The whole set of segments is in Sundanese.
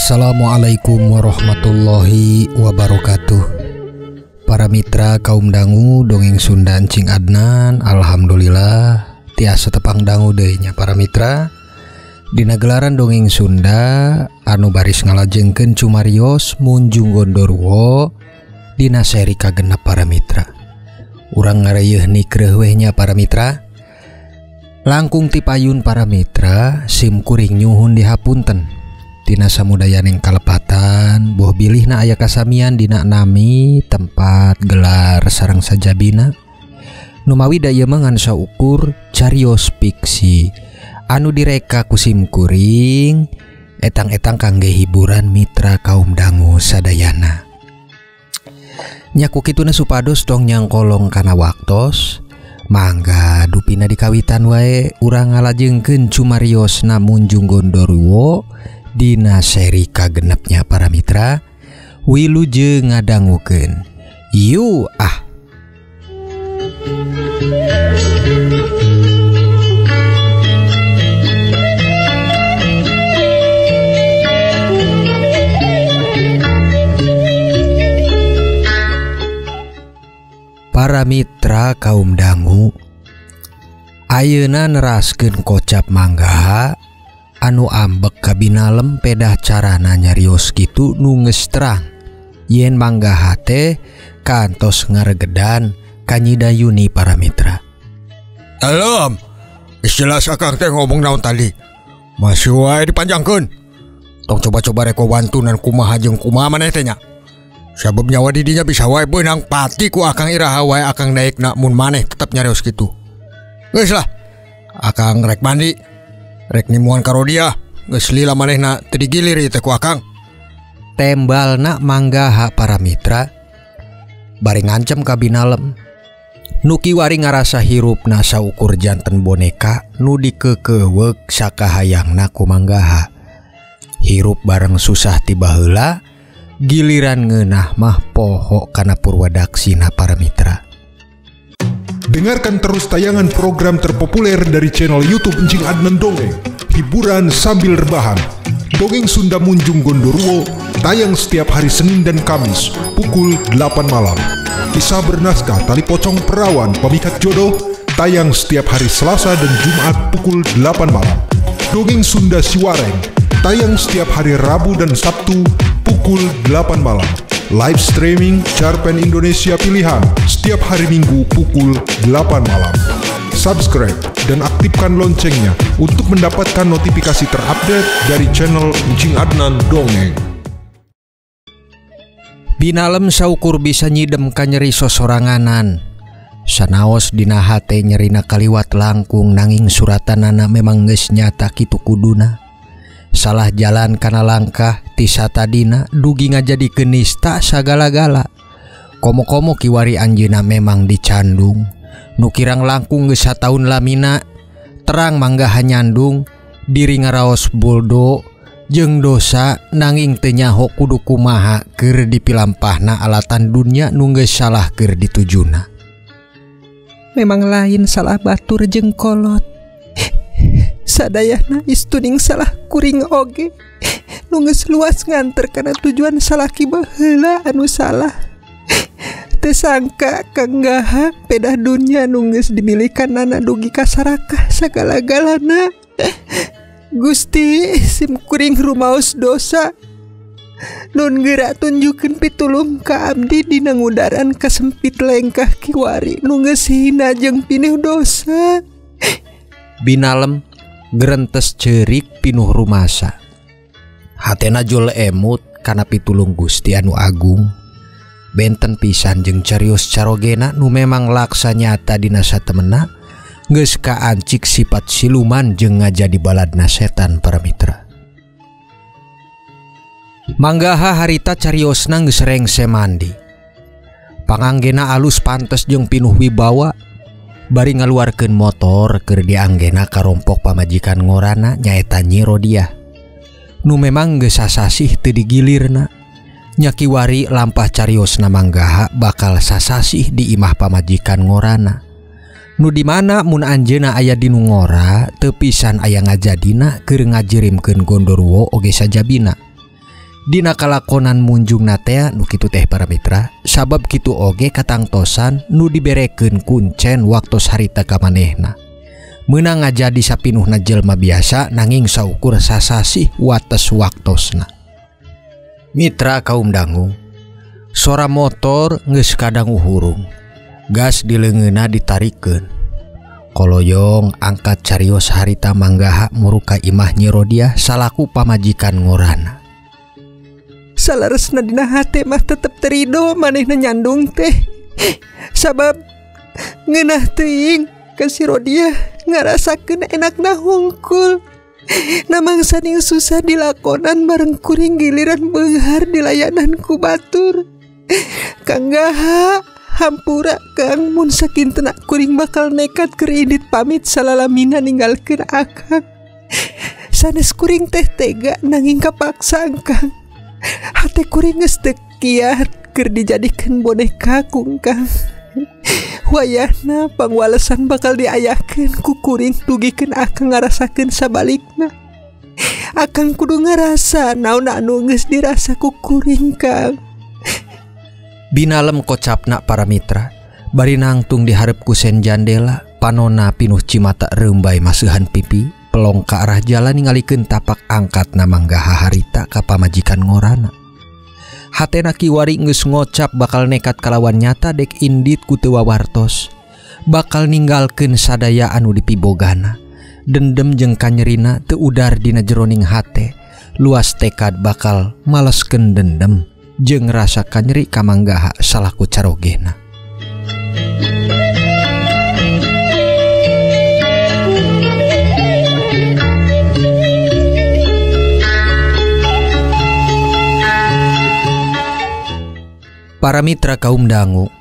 Assalamualaikum warahmatullahi wabarakatuh. Para mitra kaum dangu dongeng Sunda Encing Adnan, alhamdulillah tiasa tepang dangu deui nya para mitra. Dina gelaran dongeng Sunda anu baris ngalajengkeun cumarios Munjung Gondoruo dina seri kagenep para mitra. Urang ngareuyeun nikreuh weh nya para mitra. Langkung tipayun para mitra, sim kuring nyuhun dihapunten. Tina samudayaning kalepatan, boh bilihna aya kasamian dina nami tempat gelar sareng sajabina. Numawi da ieu mah ngan saukur carios fiksi anu direka ku sim kuring etang-etang kangge hiburan mitra kaum dangu sadayana. Nya ku kituna supados tong nyangkolong kana waktos. Mangga dupina dikawitan wae urang ngalajengkeun cumariosna Munjung Gondoruo dina seri kagenepnya para mitra. Wilujeng ngadangukeun. Yu ah. Para mitra kaum dangu, ayeuna neraskeun kocap manggaha anu ambek kabinalem pedah carana nyarios kitu nu geus terang yen manggaha teh kantos ngaregedan ka Nyi Dayuni para mitra. Alam, jelas akang teh ngomong naon tadi. Masih wae dipanjangkeun. Tong coba-coba reko wantunan kumaha jeung kumaha maneh teh nya. Sabab nyawa didinya bisa wae beunang pati ku akang iraha wae akang daekna mun maneh tetep nyarios kitu. Geus lah, akang rek mandi, rek nimuan ka Rodia, geus lila manehna teu digilir ieu teh ku akang. Tembalna manggaha para mitra bari ngancem ka binalem. Nu kiwari ngarasa hirupna saukur janten boneka nu dikeukeuweuk sakahayangna ku manggaha. Hirup bareng susah ti baheula, giliran ngeunah mah poho kana purwadaksina para mitra. Dengarkan terus tayangan program terpopuler dari channel YouTube Encing Adnan Dongeng. Hiburan sambil rebahan. Dongeng Sunda Munjung Gondoruo tayang setiap hari Senin dan Kamis pukul 8 malam. Kisah bernaskah Tali Pocong Perawan Pemikat Jodoh tayang setiap hari Selasa dan Jumat pukul 8 malam. Dongeng Sunda Siwareng tayang setiap hari Rabu dan Sabtu pukul 8 malam. Live streaming Cerpen Indonesia Pilihan setiap hari Minggu pukul 8 malam. Subscribe dan aktifkan loncengnya untuk mendapatkan notifikasi terupdate dari channel Encing Adnan Dongeng. Binalem saukur bisa nyidem ka nyeri sosoranganan. Sanaos dina hate nyerina kaliwat langkung nanging suratanana memang geus nyata kitu kuduna. Salah jalan kana langkah ti satadina dugi ngajadi kenista sagala-gala. Komo-komo kiwari anjeunna memang dicandung. Nu kirang langkung geus sataun lamina terang manggaha nyandung diri ngaraos boldo jeung dosa nanging teu nyaho kudu kumaha keur dipilampahna alatan dunya nu geus salah keur ditujuna. Memang lain salah batur jeung kolot. Sadayana istuning salah kuring oge nu geus luas nganter kana tujuan salaki baheula anu salah. Teu sangka kanggaha pedah dunya nu geus dimilikanana dugi ka sarakah sagala-galana. Gusti sim kuring rumaos dosa. Nun geura tunjukkeun pitulung ka abdi dina ngudaran kasempit lengkah kiwari nu geus hina jeung pinuh dosa. Binalem gerentes cerik pinuh rumasa. Hatena jul emut kana pitulung Gusti anu agung. Benten pisan jeung carios carogena nu memang laksa nyata dina satemena geus kaancik sifat siluman jeung ngajadi baladna setan para mitra. Manggaha harita cariosna geus rengse mandi. Panganggena alus pantes jeung pinuh wibawa. Bari ngaluarkeun motor keur dianggena karompok pamajikan ngorana nyaeta Nyi Rodiah. Nu memang geus sasasih teu digilirna. Nya kiwari lampah cariosna manggaha bakal sasasih di imah pamajikan ngorana. Nu dimana mun anjeunna aya di nu ngora teu pisan aya ngajadina keur ngajirimkeun gondoruo oge sajabina. Dina kalakonan munjungna tea nu kitu teh para mitra, sabab kitu oge katangtosan nu diberekeun kuncen waktos harita ka manehna. Meunang ngajadi sapinuhna jelma biasa nanging saukur sasasih wates waktosna. Mitra kaum dangu, sora motor geus kadangu hurung, gas dileungeunna ditarikeun. Koloyong angkat carios harita manggaha muruk ka imah Nyi Rodiah salaku pamajikan ngorana. Salaresna dina hate mah tetep terido manehna nyandung teh. Sabab ngeunah teuing ka si Rodiah ngarasakeun enakna hungkul. Namang saning susah dilakonan bareng kuring giliran beunghar dilayanan ku batur. Kang Gaha, hampura Kang mun sakintena kuring bakal nekat keur indit pamit salalamina ninggalkeun akang. Sanes kuring teh tega nanging kapaksa Kang. Hate kuring geus teu kiat keur dijadikeun boneka ku Kang. Wayahna pangwalesan bakal diayakeun ku kuring dugikeun akang ngarasakeun sabalikna. Akang kudu ngarasa naon anu geus dirasa ku kuring Kang. Binalem kocapna para mitra, bari nangtung dihareup ku sen jandela, panona pinuh cimata reumbay maseuhan pipi, pelong ka arah jalan ningalikeun tapak angkatna manggaha harita ka pamajikan ngorana. Hatena kiwari geus ngocap bakal nekat kalawan nyata dek indit ku teu wawartos, bakal ninggalkeun sadaya anu dipibogana. Dendem jeung kanyerina teu udar dina jeroning hate, luas tekad bakal maleskeun dendem jeung rasa kanyeri ka manggaha salaku carogena. Para mitra kaum dangu,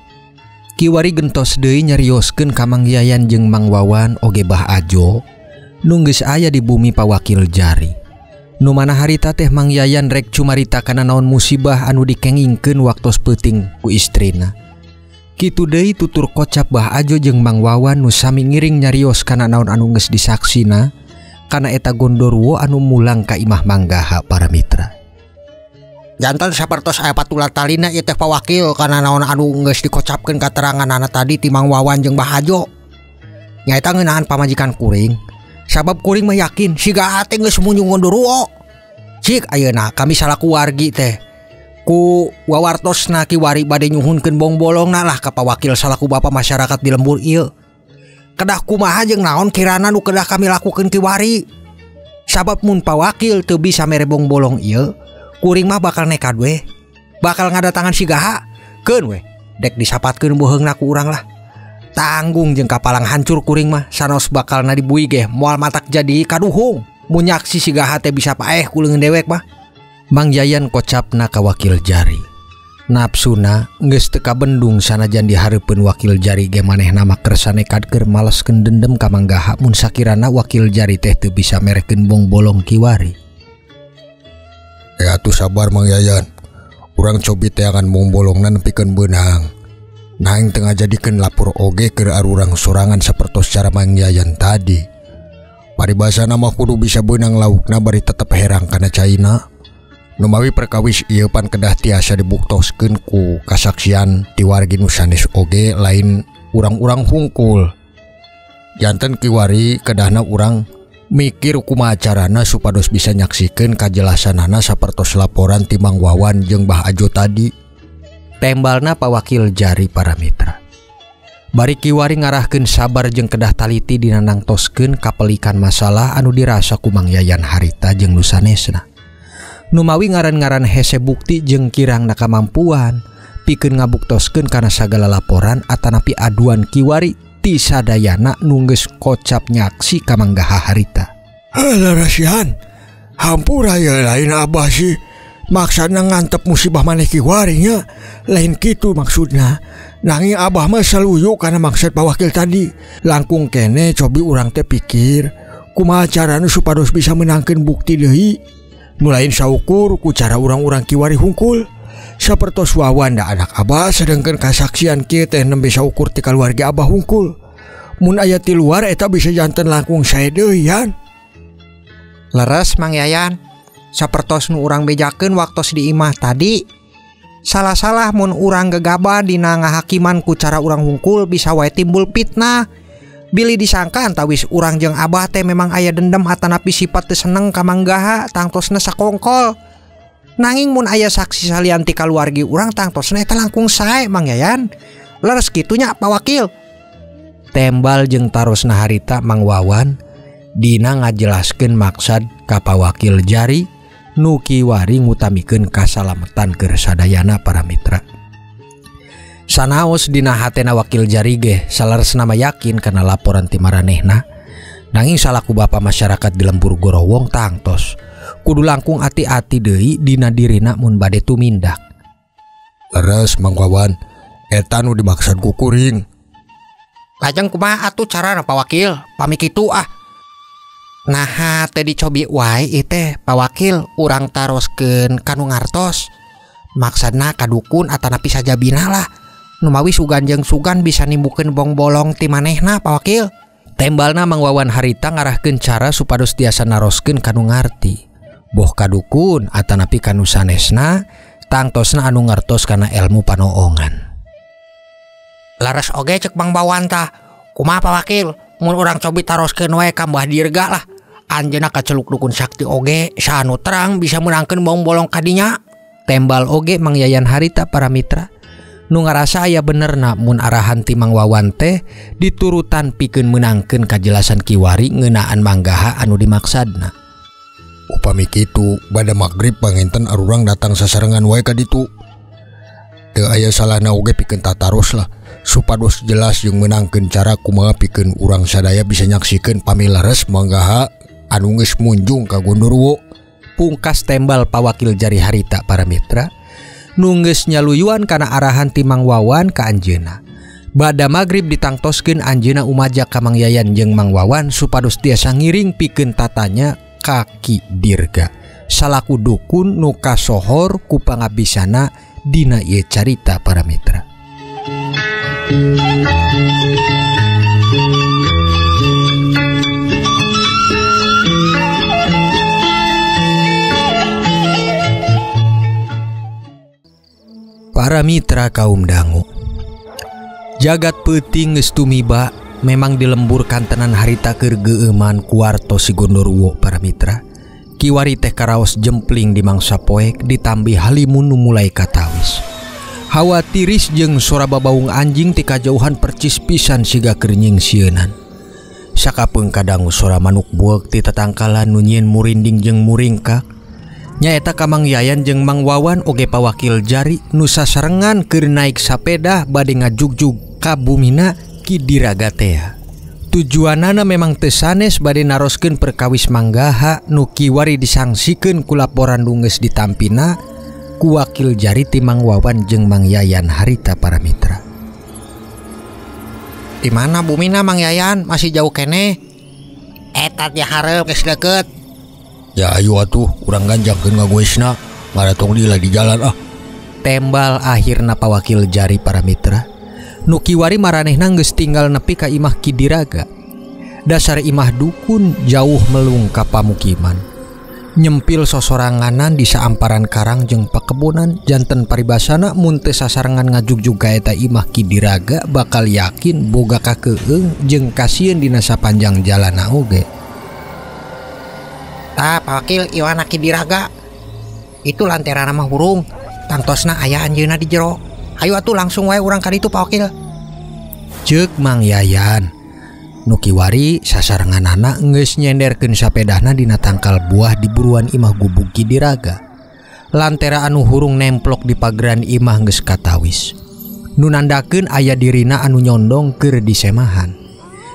kiwari gentos deui nyarioskeun ka Mang Yayan jeung Mang Wawan oge Bah Ajo nu geus aya di bumi pawakil jari. Nu mana harita teh Mang Yayan rek cumarita kana naon musibah anu dikengingkeun waktos peuting ku istrina. Kitu deui tutur kocap Bah Ajo jeung Mang Wawan nu sami ngiring nyarios kana naon anu geus disaksina kana eta gondorwo anu mulang ka imah manggaha para mitra. Jantan sapertos aya patular talina ieu teh pawakil kana naon anu geus dikocapkeun kateranganana tadi ti Mang Wawan jeung Bah Ajo. Nyaeta ngeunahan pamajikan kuring. Sabab kuring mah yakin siga teh geus munjung gondorwo. Cik ayeuna kami salaku wargi teh ku wawartosna kiwari bade nyuhunkeun bongbolongna lah ka pawakil salaku bapa masyarakat di lembur ieu. Kedah kumaha jeung naon kirana nu kedah kami lakukeun kiwari. Sabab mun pawakil teu bisa mere bongbolong ieu, kuring mah bakal nekad we, bakal ngadatangan si Gaha, keun we, dek disapatkeun boheungna ku urang lah. Tanggung jeung kapalang hancur kuring mah, sanos bakal na dibui ge, moal matak jadi kaduhung. Munyaksi si Gaha teh bisa paeh ku leungeun dewek mah. Mang Yayan kocapna ka wakil jari. Napsuna geus teu kabendung sanajan dihareupeun wakil jari ge manehna mah kersa nekad keur maleskeun dendem ka Mang Gaha mun sakirana wakil jari teh teu bisa merekeun bongbolong kiwari. Ya atuh sabar Mang Yayan. Urang cobi teangan bongbolongna nepikeun beunang. Nanging teu ngajadikeun lapor oge keur arurang sorangan sapertos cara Mang Yayan tadi. Paribasana mah kudu bisa beunang laukna bari tetep herang kana caina. Numawi perkawis ieu pan kedah tiasa dibuktoskeun ku kasaksian ti wargi nu sanes oge lain urang-urang hungkul. Janten kiwari kedahna urang mikir kumaha carana supados bisa nyaksikeun kajelasanana sapertos laporan ti Mang Wawan jeung Bah Ajo tadi. Tembalna pawakil jari para mitra. Bari kiwari ngarahkeun sabar jeung kedah taliti dina nangtoskeun kapelikan masalah anu dirasa ku Mang Yayan harita jeung nu sanesna. Numawi ngaran-ngaran hese bukti jeung kirangna kamampuan pikeun ngabuktoskeun kana sagala laporan atanapi aduan kiwari ti sadayana nu geus kocap nyaksi ka Manggaha harita. Heuh rasihan, hampura ya lain abah sih. Maksana ngantep musibah maneh kiwari nya, lain kitu maksudna. Nanging abah mah saluyu kana maksud pawakil tadi. Langkung kene cobi urang teh pikir kumaha carana supados bisa menangkeun bukti deui. Nu lain saukur ku cara urang-urang kiwari hungkul. Sapertos Wawan da anak abah sedengkeun kasaksian kieu teh nembe saukur ti kaluarga abah hungkul. Mun aya ti luar eta bisa janten langkung sae deui yan. Leres Mang Yayan. Sapertos nu urang bejakeun waktos di imah tadi. Salah-salah mun urang gegabah dina ngahakiman ku cara urang hungkul bisa wae timbul fitnah. Bilih disangka antawis urang jeung abah teh memang aya dendam atanapi sifat teu seneng ka Manggaha tangtosna sakongkol. Nanging mun aya saksi salian ti kaluargi urang tangtosna eta langkung sae Mang Yayan. Leres kitu nya Pak Wakil. Tembal jeung tarosna harita Mang Wawan dina ngajelaskeun maksad ka Pak Wakil jari nu kiwari ngutamikeun kasalametan keur sadayana para mitra. Sanaos dina hatena wakil jari ge saleresna mah yakin kana laporan ti maranehna. Nanging salaku bapa masyarakat di lembur Gorowong tangtos kudu langkung ati-ati deui dina dirina mun bade tumindak. Leres Mang Wawan, eta nu dimaksud ku kuring. Lajeng kumaha atuh carana Pak Wakil? Pami kitu ah. Naha teh dicobi wae ieu teh Pak Wakil, urang taroskeun ka nu ngartos. Maksudna ka dukun atanapi sajabina lah. Numawi sugan jeung sugan bisa nimbukeun bongbolong ti manehna Pak Wakil. Tembalna Mang Wawan harita ngarahkeun cara supados tiasa naroskeun ka nu ngarti. Boh ka dukun atanapi ka nu sanesna, tangtosna anu ngartos kana ilmu panoongan. Laras oge cek Mang Wawan tah. Kumaha Pak Wakil? Mun urang cobi taroskeun wae ka Mbah Dirga lah. Anjeunna kaceluk dukun sakti oge, saanu terang bisa meunangkeun bongbolong kadinya. Tembal oge Mang Yayan harita para mitra. Nu ngarasa aya benerna mun arahan ti Mang Wawan teh diturutan pikeun meunangkeun kajelasan kiwari ngeunaan Manggaha anu dimaksadna. Upami kitu bada magrib panginten arurang datang sasarengan wae ka ditu. Teu aya salahna oge pikeun tataros lah supados jelas jeung meunangkeun cara kumaha pikeun urang sadaya bisa nyaksikeun pamileres Manggaha anu geus munjung ka Gondoruwo. Pungkas tembal pawakil jari harita para mitra nu geus nyaluyuan kana arahan ti Mang Wawan ka anjeunna. Bada magrib ditangtoskeun anjeunna umajak ka Mang Yayan jeung Mang Wawan supados tiasa ngiring pikeun tatanya ka Ki Dirga salaku dukun nu kasohor ku pangabisana dina ieu carita para mitra. Para mitra kaum dangu, jagat peuting geus tumiba memang dilembur kantenan harita keur geueuman kuarto si Gondoruwo para mitra. Kiwari teh karaos jempling di mangsa poek ditambi halimun nu mulai katawis. Hawa tiris jeung sora babaung anjing ti kajauhan percis pisan siga keur nyingsieunan. Sakapeung kadangu sora manuk bueuk ti tatangkalan nu nyieun murinding jeung muringkak. Nyaeta ka Mang Yayan jeung Mang Wawan oge pawakil jari nu sasarengan keur naik sapeda bade ngajugjug ka bumina Ki Diraga tea. Tujuanana memang teu sanes bade naroskeun perkawis Manggaha nu kiwari disangsikeun ku laporan nu geus ditampina ku wakil jari ti Mang Wawan jeung Mang Yayan harita para mitra. Di mana bumina Mang Yayan? Masih jauh keneh. Eta di hareup geus deukeut. Ya ayo atuh urang ganjangkeun ngagoesna, ngaratong lila di jalan ah. Tembal akhirna pawakil jari para mitra. Nu kiwari maranehna geus tinggal nepi ka imah Ki Diraga. Dasar imah dukun jauh melung ka pamukiman. Nyempil sosoranganan di saamparan karang jeung pakebonan janten paribasana mun teu sasarengan ngajugjug ka eta imah Ki Diraga bakal yakin boga kakeueung jeung kasieun dina sapanjang jalana oge. Tah Pak Wakil iwana Ki Diraga. Itu lanterana mah hurung. Tangtosna aya anjeunna di jero. Hayu atuh langsung wae urang ka ditu Pak Wakil. Ceuk Mang Yayan. Nu kiwari sasarenganana geus nyenderkeun sapedahna dina tangkal buah di buruan imah gubug Ki Diraga. Lantera anu hurung nemplok di pageran imah geus katawis. Nu nandakeun aya dirina anu nyondong keur disemahan.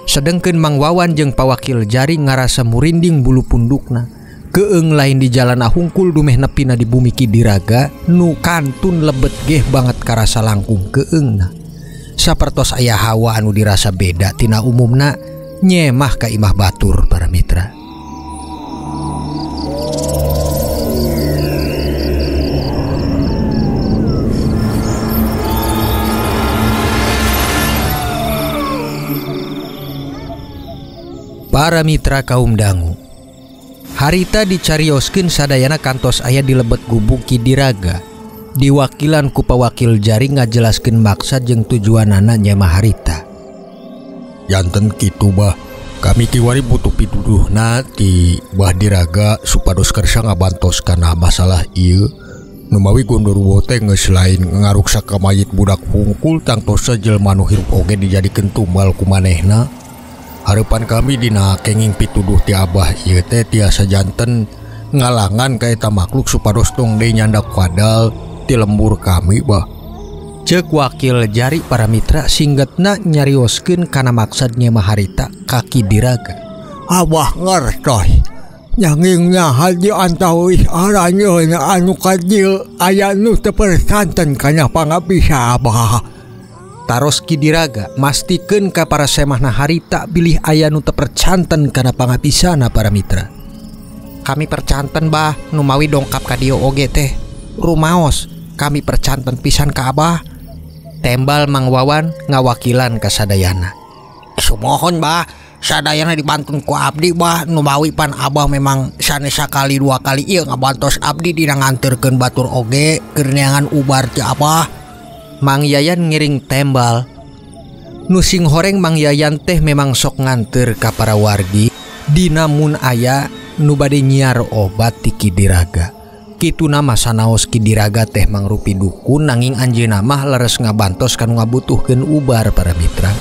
Sedengkeun Mang Wawan jeung pawakil jari ngarasa murinding bulu pundukna. Keung lain di jalan hungkul dumeh nepina di bumi Ki Diraga nu kantun lebet geh banget karasa langkung keungna. Sapertos aya hawa anu dirasa beda tina umumna nyemah ka imah batur para mitra. Para mitra kaum dangu, Harita dicarioskeun sadayana kantos aya di lebet gubuk Ki Diraga. Diwakilan ku pawakil jari ngajelaskeun maksad jeung tujuanana nyema harita. Janten kitu bah, kami kiwari butuh pituduhna ti Bah Diraga supados kersa ngabantos kana masalah ieu. Numawi Gondoruwo teh geus lain ngaruksak ka mayit budak hungkul tangtosa jelema nu hirup oge dijadikeun tumbal ku manehna. Harapan kami dina kenging pituduh ti Abah ieu teh tiasa janten ngalangan ka eta makhluk supados tong deui nyandak wadal ti lembur kami bah. Ceuk wakil jari para mitra singgetna nyarioskeun kana maksad nyema harita ka Ki Diraga. Abah ngertos. Nanging naha di antawis aranjeun anu ka dieu aya nu teu persanten kana pangabisa Abah. Taros Ki Diraga mastikeun ka para semahna harita bilih aya nu teu percanten kana pangabisana para mitra. Kami percanten bah, numawi dongkap ka dieu oge teh. Rumaos kami percanten pisan ka Abah. Tembal Mang Wawan ngawakilan ka sadayana. Sumohon bah, sadayana dibantun ku abdi bah, numawi pan Abah memang sanes sakali dua kali ieu ngabantos abdi dina nganterkeun batur oge keur neangan ubar ti Abah. Mang Yayan ngiring tembal. Nu sing horeng Mang Yayan teh memang sok nganter ka para wargi dina mun aya nu bade nyiar obat ti Ki Diraga. Kitu nama sanaos Ki Diraga teh mangrupi dukun nanging anjeunna mah leres ngabantos kanu ngabutuhkeun ubar para mitra.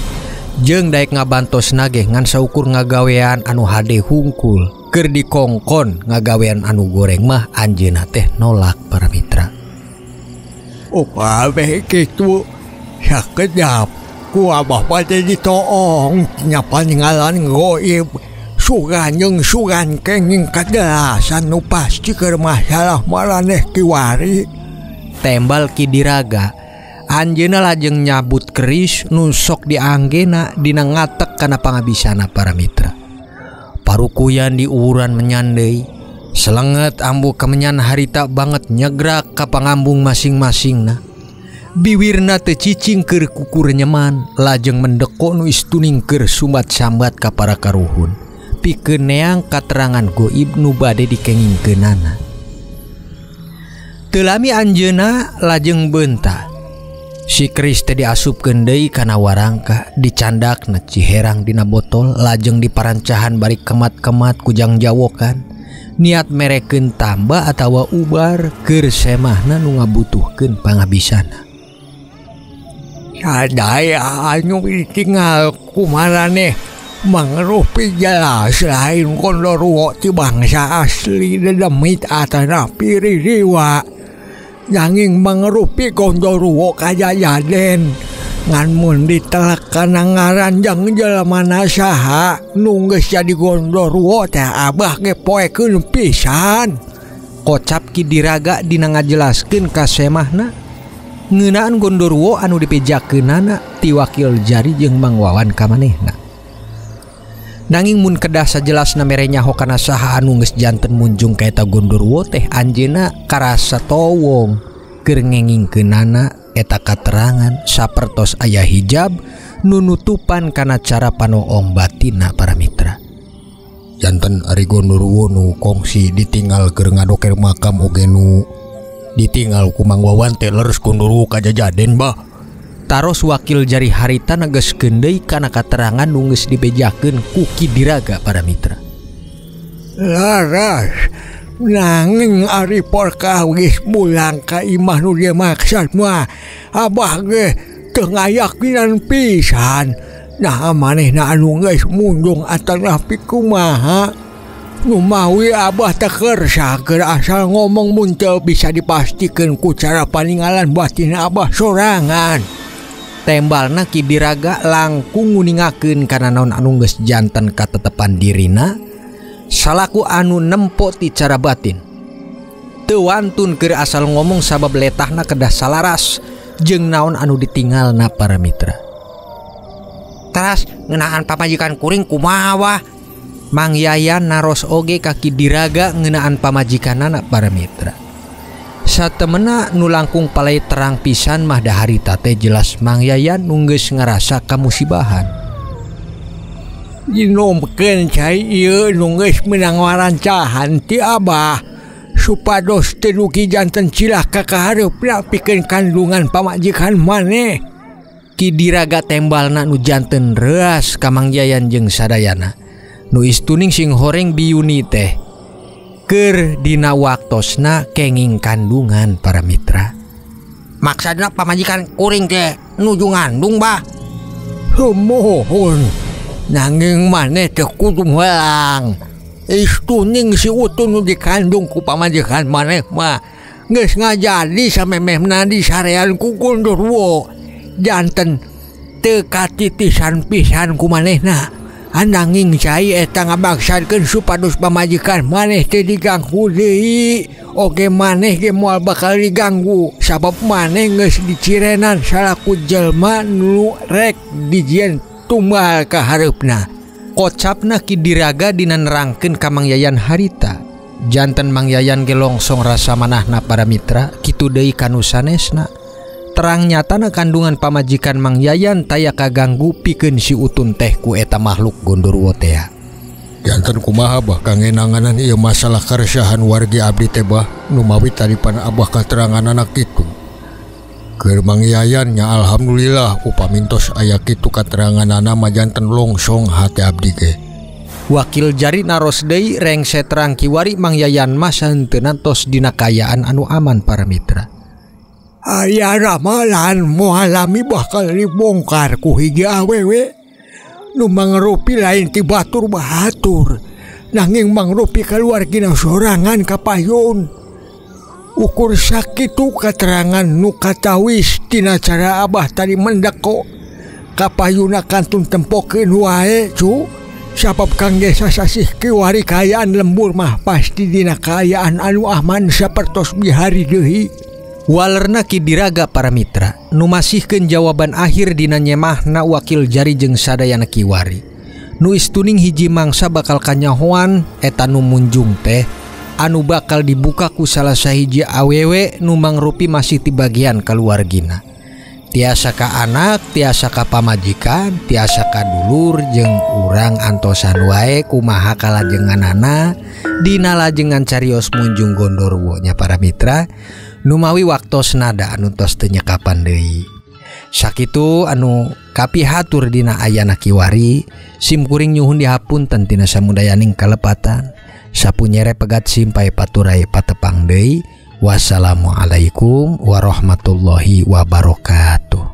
Jeung daek ngabantos nageh ngan saukur ngagawean anu hade hungkul. Keur dikongkon ngagawean anu goreng mah anjeunna teh nolak para mitra. Upami kitu sakedap ku Abah bade ditoong nya paningalan goib. Sugan jeung sugan kenging kajelasan nu pasti keur masalah maraneh kiwari. Tembal Ki Diraga anjeunna lajeng nyabut keris nu sok dianggena dina ngatek kana pangabisana para mitra. Parukuyan diuwuran menyan deui, selenget ambu kemenyan harita banget nyegrak ka pangambung masing-masingna. Biwirna teu cicing keur kukur nyeman, lajeng mendeko nu istuning keur sumbat-sambat ka para karuhun. Pikeun neang katerangan goib nu bade dikengingkeunana. Teu lami anjeunna lajeng beunta. Si keris teh diasupkeun deui kana warangka, dicandakna ciherang dina botol, lajeng diparancahan bari kemat-kemat ku jangjawokan. Niat merekeun tamba atawa ubar keur semahna nu ngabutuhkeun pangabisana. Sadaya anu ditinggal ku maraneh mangrupi jelas lain Gondoruwo ti bangsa asli dedemit atanapi ririwa. Nanging mangrupi Gondoruwo kajajaden ngan mun ditelek kana ngaran jeung jelema saha nu geus jadi Gondoruwo teh Abah ge poekeun pisan. Kocap Ki Diraga dina ngajelaskeun ka semahna ngeunaan Gondoruwo anu dipejakeunana ti wakil jari jeung Mang Wawan ka manehna. Nanging mun kedah sajelasna mere nyaho kana saha anu geus janten munjung ka eta Gondoruwo teh anjeunna karasa towong keur ngengingkeunana eta katerangan sapertos aya hijab nu nutupan kana cara panoong batinna para mitra. Janten ari Gondoruwo nu kongsi ditinggal keur ngadoker makam oge nu ditinggal ku Mang Wawan teh leres Gondoruwo kajajaden bah. Taros wakil jari harita negeskeun deui kana katerangan nu geus dibejakeun ku Ki Diraga para mitra. Laras nanging ari perkawis mulang ka imah nu dimaksad mah Abah ge teu ngayakinan pisan. Nah manehna anu geus munjung atanapi kumaha. Numawi Abah teh kersa keur asal ngomong mun teu bisa dipastikeun ku cara paningalan batin Abah sorangan. Tembalna Ki Diraga langkung nguningakeun kana naon anu geus janten katetepan dirina salaku anu nempo ti cara batin. Teu wantun keur asal ngomong sabab letahna kedah salaras jeung naon anu ditinggalna para mitra. Teras ngeunaan pamajikan kuring kumaha wah? Mang Yayan naros oge ka Ki Diraga ngeunaan pamajikanana para mitra. Satemena nu langkung palai terang pisan mah da harita teh jelas Mang Yayan nu geus ngarasa kamusibahan. Dinomkeun cai ieu nu geus meunang warancahan ti Abah supados teu dugi janten cilaka ka hareupna pikeun kandungan pamajikan maneh. Ki Diraga tembalna nu janten reuas ka Mang Yayan jeung sadayana. Nu istuning sing horeng biyuni teh keur dina waktosna kenging kandungan para mitra. Maksudna pamajikan kuring teh nuju ngandung bah. Sumuhun nanging maneh teh kudu melang. Istuning si Utun nu dikandung ku pamajikan maneh mah geus ngajadi samemehna disarean ku Gondorwo. Janten teu katitisan pisan ku manehna. Ananging cai eta ngabaksadkeun supados pamajikan maneh teu diganggu deui. Oge maneh ge moal bakal diganggu sabab maneh geus dicirenan salaku jelma nu rek dijieun tumbal ka hareupna. Kocapna Ki Diraga dina nerangkeun ka Mang Yayan harita. Janten Mang Yayan ge longsong rasa manahna para mitra kitu deui ka nu sanesna. Terang nyatana kandungan pamajikan Mang Yayan taya kaganggu pikeun si Utun teh ku eta makhluk gondorwo tea. Janten kumaha bah kangge nanganan ieu masalah karesahan wargi abdi teh bah numawi tadi pan abah kateranganana kitu. Keur Mang Yayan nya alhamdulillah upamintos aya kitu kateranganana mah janten longsong hate abdi ge. Wakil jari naros deui rengse terang kiwari Mang Yayan mah sahenteuna tos dina kaayaan anu aman para mitra. Aya ramalan moalami bakal dibongkar ku hiji awewe nu mangrupi lain ti batur bahatur nanging mangrupi kaluargina sorangan kapayun. Ukur sakitu katerangan nu katawis tina cara Abah tadi mendeko kapayuna kantun tempokeun wae cu sabab kangge sasasih kiwari kaayaan lembur mah pasti dina kaayaan anu aman sapertos bihari deui. Walerna Ki Diraga para mitra nu masihkeun jawaban akhir dina nyemahna wakil jari jeung sadayana kiwari. Nu istuning hiji mangsa bakal kanyahoan eta nu munjung teh anu bakal dibuka ku salah sahiji awewe nu mangrupi masih ti bagian kaluargina. Tiasa ka anak, tiasa ka pamajikan, tiasa ka dulur jeung urang antosan wae kumaha kalajenganana dina lajengan carios munjung gondorwo nya para mitra. Numawi waktos nada anu tos teu nyekapan deui. Sakitu anu kapihatur dina ayana kiwari, sim kuring nyuhun dihapunten tina samudayaning kalepatan. Sapunyere pegat simpai paturai patepang deui. Wassalamualaikum warahmatullahi wabarakatuh.